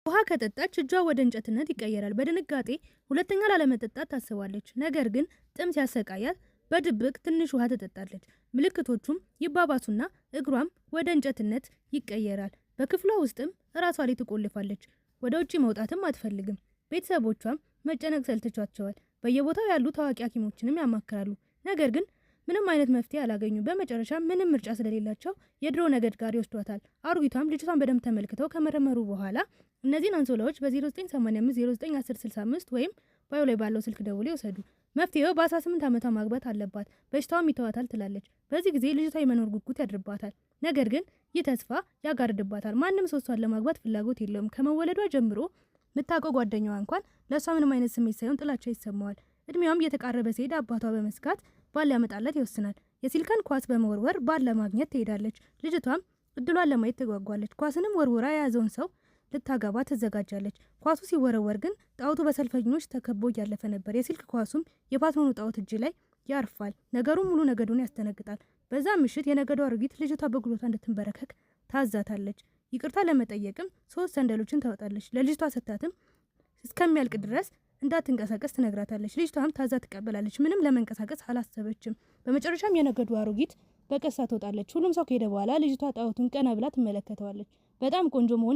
ውሃ ከጠጣች እጇ ወደ እንጨትነት ይቀየራል። በድንጋጤ ሁለተኛ ላለመጠጣት ታስባለች። ነገር ግን ጥም ሲያሰቃያት በድብቅ ትንሽ ውሃ ትጠጣለች። ምልክቶቹም ይባባሱና እግሯም ወደ እንጨትነት ይቀየራል። በክፍሏ ውስጥም እራሷ ላይ ትቆልፋለች። ወደ ውጭ መውጣትም አትፈልግም። ቤተሰቦቿም መጨነቅ ሰልችቷቸዋል። በየቦታው ያሉ ታዋቂ ሐኪሞችንም ያማክራሉ። ነገር ግን ምንም አይነት መፍትሄ አላገኙ። በመጨረሻ ምንም ምርጫ ስለሌላቸው የድሮ ነገድ ጋር ይወስዷታል። አሮጊቷም ልጅቷን በደንብ ተመልክተው ከመረመሩ በኋላ እነዚህን አንሶላዎች በ0985 091065 ወይም bio ላይ ባለው ስልክ ደውለው ይውሰዱ። መፍትሄው በ18 ዓመቷ ማግባት አለባት፣ በሽታዋም ይተዋታል ትላለች። በዚህ ጊዜ ልጅቷ የመኖር ጉጉት ያድርባታል። ነገር ግን ይህ ተስፋ ያጋርድባታል። ማንም ሰው እሷን ለማግባት ፍላጎት የለውም። ከመወለዷ ጀምሮ የምታውቀው ጓደኛዋ እንኳን ለእሷ ምንም አይነት ስሜት ሳይሆን ጥላቻ ይሰማዋል። እድሜዋም እየተቃረበ ሲሄድ አባቷ በመስጋት ባል ሊያመጣላት ይወስናል። የሲልከን ኳስ በመወርወር ባል ለማግኘት ትሄዳለች። ልጅቷም እድሏን ለማየት ትጓጓለች። ኳስንም ወርውራ የያዘውን ሰው ልታገባ ትዘጋጃለች። ኳሱ ሲወረወር ግን ጣዖቱ በሰልፈኞች ተከቦ እያለፈ ነበር። የሲልክ ኳሱም የፓትሮኑ ጣዖት እጅ ላይ ያርፋል። ነገሩ ሙሉ ነገዱን ያስደነግጣል። በዛ ምሽት የነገዱ አሮጊት ልጅቷ በጉልበቷ እንድትንበረከክ ታዛታለች። ይቅርታ ለመጠየቅም 3 ሰንደሎችን ታወጣለች። ለልጅቷ ሰታትም እስከሚያልቅ ድረስ እንዳትንቀሳቀስ ትነግራታለች። ልጅቷም ታዛ ትቀበላለች። ምንም ለመንቀሳቀስ አላሰበችም። በመጨረሻም የነገዱ አሮጊት በቀስታ ትወጣለች። ሁሉም ሰው ከሄደ በኋላ ልጅቷ ጣዖቱን ቀና ብላ ትመለከተዋለች። በጣም ቆንጆ መሆን